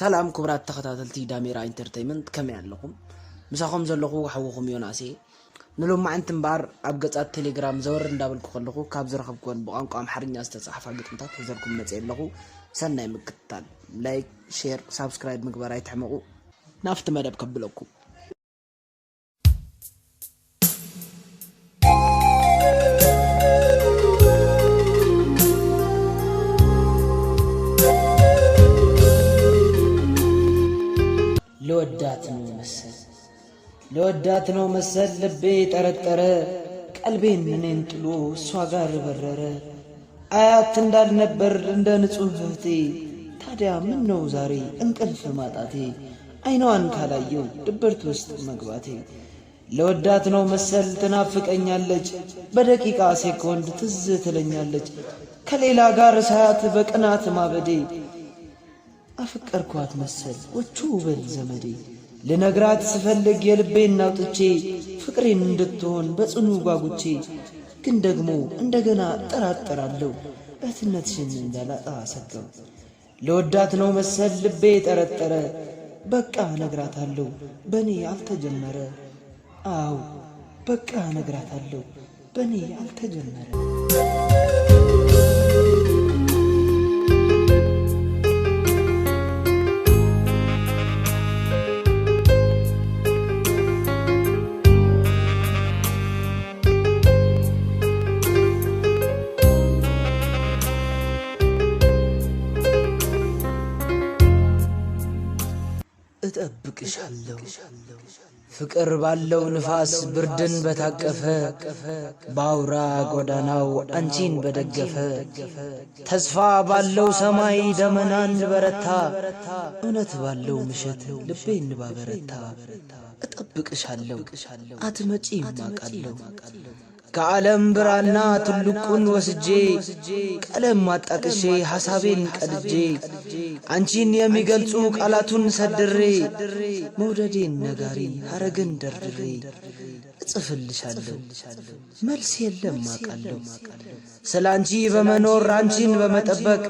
ሰላም ክቡራት ተኸታተልቲ ዳሜራ ኢንተርተይመንት፣ ከመይ ኣለኹም? ምሳኹም ዘለኹ ሓውኹም ዮናስ እየ። ንሎማዓንቲ እምበኣር ኣብ ገጻት ቴሌግራም ዘወር እንዳበልኩ ከለኹ ካብ ዝረኸብኩወን ብቋንቋ ኣምሓርኛ ዝተጻሕፋ ግጥምታት ሒዘልኩም መጺአ ኣለኹ። ሰናይ ምክትታል። ላይክ፣ ሼር፣ ሳብስክራይብ ምግባር ኣይትሕመቑ። ናብቲ መደብ ከብለኩም። ለወዳት ነው መሰል ለወዳት ነው መሰል ልቤ ጠረጠረ፣ ቀልቤን እኔን ጥሎ እሷ ጋር በረረ። አያት እንዳልነበር እንደ ንጹህ እህቴ፣ ታዲያ ምን ነው ዛሬ እንቅልፍ ማጣቴ? አይኗን ካላየው ድብርት ውስጥ መግባቴ። ለወዳት ነው መሰል ትናፍቀኛለች፣ በደቂቃ ሴኮንድ ትዝ ትለኛለች። ከሌላ ጋር ሳያት በቅናት ማበዴ። አፍቀርኳት መሰል ወቹ በል ዘመዴ። ልነግራት ስፈልግ የልቤን አውጥቼ፣ ፍቅሬን እንድትሆን በጽኑ ጓጉቼ፣ ግን ደግሞ እንደገና እጠራጠራለሁ፣ እህትነትሽን እንዳላጣ ሰጋው። ለወዳት ነው መሰል ልቤ ጠረጠረ፣ በቃ እነግራታለሁ በኔ አልተጀመረ። አዎ በቃ እነግራታለሁ በኔ አልተጀመረ። እጠብቅሻለሁ። ፍቅር ባለው ንፋስ ብርድን በታቀፈ፣ በአውራ ጎዳናው አንቺን በደገፈ፣ ተስፋ ባለው ሰማይ ደመናን በረታ፣ እውነት ባለው ምሽት ልቤን ባበረታ። እጠብቅሻለሁ፣ አትመጪም አውቃለሁ። ከዓለም ብራና ትልቁን ወስጄ፣ ቀለም አጣቅሼ ሐሳቤን ቀድጄ፣ አንቺን የሚገልጹ ቃላቱን ሰድሬ፣ መውደዴን ነጋሪ ሐረግን ደርድሬ፣ እጽፍልሻለሁ። መልስ የለም አውቃለሁ። ስላንቺ በመኖር አንቺን በመጠበቅ፣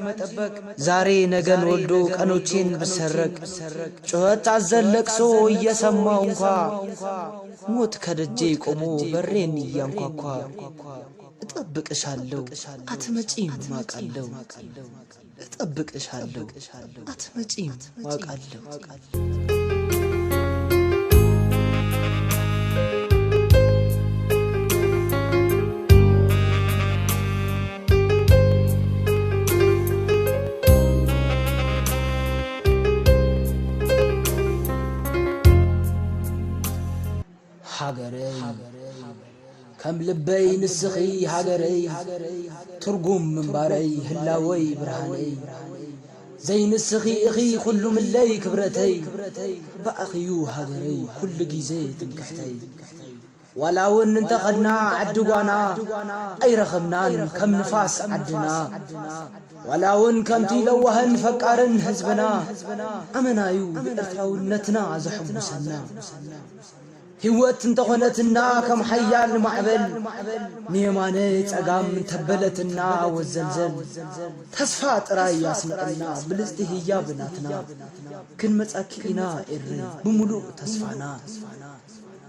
ዛሬ ነገን ወልዶ ቀኖቼን ብሰረቅ፣ ጩኸት አዘል ለቅሶ እየሰማው እንኳ፣ ሞት ከደጄ ቆሞ በሬን እያንኳኳ፣ እጠብቅሻለሁ አትመጪም አውቃለሁ። እጠብቅሻለሁ አትመጪም አውቃለሁ። ሃገረይ ከም ልበይ ንስኺ ሃገረይ፣ ትርጉም ምንባረይ ህላወይ ብርሃነይ፣ ዘይንስኺ ኢኺ ኩሉ ምለይ ክብረተይ፣ ብኣኺዩ ሃገረይ ኩሉ ግዜ ትምክሕተይ። ዋላ እውን እንተኸድና ዓዲ ጓና፣ ኣይረኸብናን ከም ንፋስ ዓድና። ዋላ እውን ከምቲ ለዋህን ፈቃርን ህዝብና፣ ኣመናዩ ብኤርትራውነትና ዘሐጉሰና። ህይወት እንተኾነትና ከም ሓያል ማዕበል፣ ንየማነ ጸጋም እንተበለትና ወዘልዘል፣ ተስፋ ጥራይ ያስንቐና ብልጽቲ ህያብ ናትና። ክንመጻኪ ኢና ኤረይ ብምሉእ ተስፋና።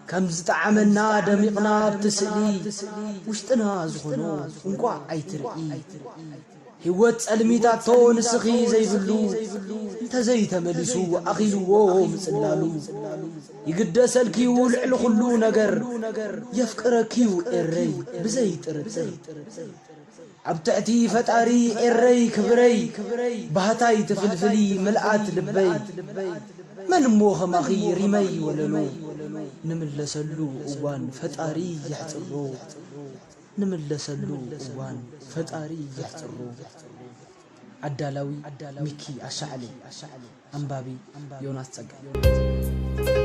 ከም ዝጠዓመና ደሚቕና ኣብቲ ስእሊ፣ ውሽጥና ዝኾኖ እንቋዕ ኣይትርኢ። ህይወት ጸልሚታቶ ንስኺ ዘይብሉ፣ እንተዘይተመሊሱ ኣኺልዎ ምጽላሉ። ይግደሰልኪዩ ልዕሊ ኩሉ ነገር፣ የፍቅረኪዩ ኤረይ ብዘይ ጥርጥር። ኣብ ትሕቲ ፈጣሪ ኤረይ ክብረይ፣ ባህታይ ትፍልፍሊ ምልኣት ልበይ። መን እሞ ኸማኺ ሪመይ ወለሎ፣ ንምለሰሉ እዋን ፈጣሪ የሕጽሮ። ንምለሰሉ እዋን ፈጣሪ የሕጽሮ። ኣዳላዊ ሚኪ ኣሻዕለ። ኣንባቢ ዮናስ ጸጋይ።